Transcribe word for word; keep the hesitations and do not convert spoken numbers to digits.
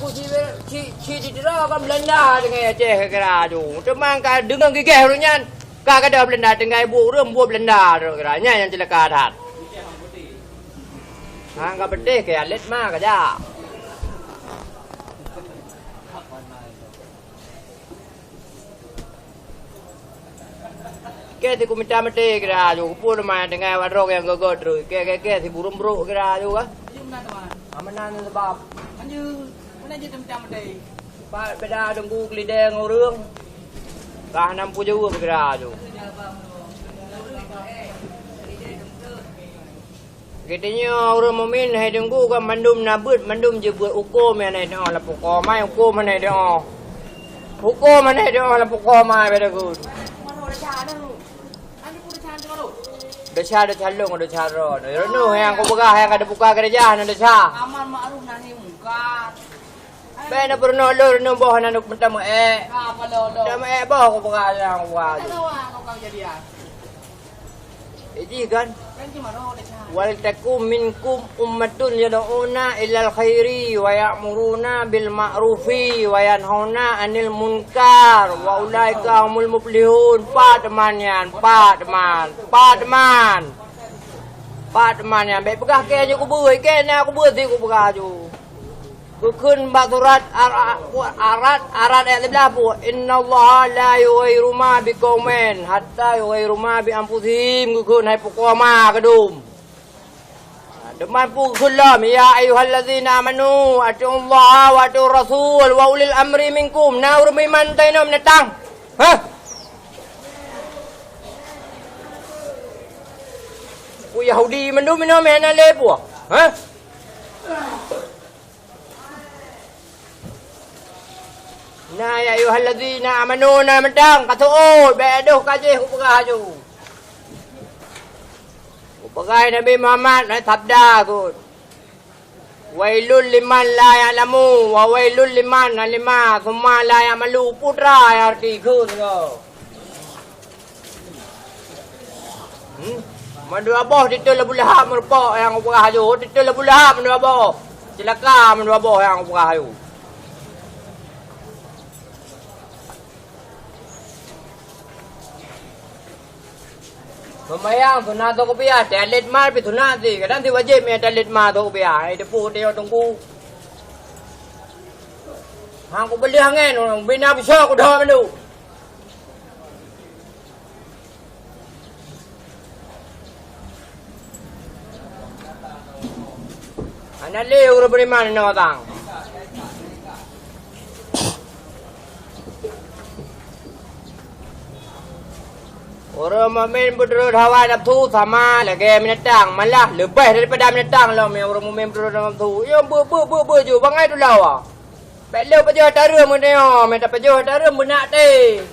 Ci, ci, ci didroe kan Belanda deungon Aceh kira ju. Teuma ka deungon gigeh ureueng nyan, ka gadôh Belanda tinggai buet ureueng buet Belanda kira. Nyan nyang ceulaka that. Hang ka beuteh keu alet ma ka jak. Kèe si kumita maté kira ju, keupeue teuma tinggai wadroe nyang gèt-gèt treuk. Kèe, kèe, kèe si burông brôk kira ju kah? Meunan sabab. Pat beda teungku keulidèe ngon ureueng. Kah nam peujeuet kira ju. Geutanyoe ureueng mukmin hai teungku kan mandum na beuet, mandum jeuet beuet hukôm nyang na di lam pukoe mai, hukôm hana di lam. Hukôm hana di lam pukoe mai pada gun. Desya, desya lôn, desya droe. Renung nyang kupeugah nyang ka teubuka keureuja na desya. Amar makruf nahi mungkar. Bèk na peurunoe lôn, renung boh na meutameuék. Meutameuék boh kupeugah nyang kupeugah. Jih kan? Wal takum minkum ummatun yad'una ilal khairi wa ya'muruna bil ma'rufi wa yanhauna 'anil munkar wa ulaika humul muflihun. Pat teuma nyan, pat teuma, pat teuma. Pat teuma nyan, bèk peugah kèe nyoe kubeue, kèe na kubeue si kupeugah ju. Geukheun bak surat Ar-, Ar-, Ar-Ra'd, Ar-Ra'd ayat lima belas, "Innallaha la yughayyiru ma biqaumin hatta yughayyiru ma bi anfusihim," geukheun hai pukoe ma keudum. Teuma peue geukheun lom, "Ya ayyuhallazina amanu, atiullaha wa atiur rasul wa ulil amri minkum." Na ureueng meuiman teuinong binatang. Hah? Peue Yahudi mandum inong meuhana lé peue? Hah? Na, ya ayyuhallazina amanu, na mantong ka seuôt, bèk deuh ka jih kupeugah laju. Kupeugah Nabi Muhammad, na sabda kheun, "Wailul liman la ya'lamu, wa wailul liman alima, summa la ya'malu," putra nyang arti kheun nyoe. Hmm? Mandua boh titeul Abu Lahab meurumpok nyang kupeugah laju. Titeul Abu Lahab mandua boh. Ceulaka mandua boh nyang kupeugah laju. Seumayang sunat atau kupiah, teuh alet mal pih sunat si. Kadang si wajéb meuiah teuh alet mal atau kupiah. Hai depu teuh teungku. Hang kubeuliah ngen, bina beusoe kudhôt mandum. Hana lé ureueng beriman inoe tang. Ureueng mukmin peuturot hawa nafsu sama lagèe binatang, malah leubeh daripada binatang lom nyang ureueng mukmin peuturot hawa nafsu. Nyoe beu, beu, beu, beu ju bangai tulawa. Bèk lé pajoh tareuem meunyoe, meuta pajoh tareuem beunak teh.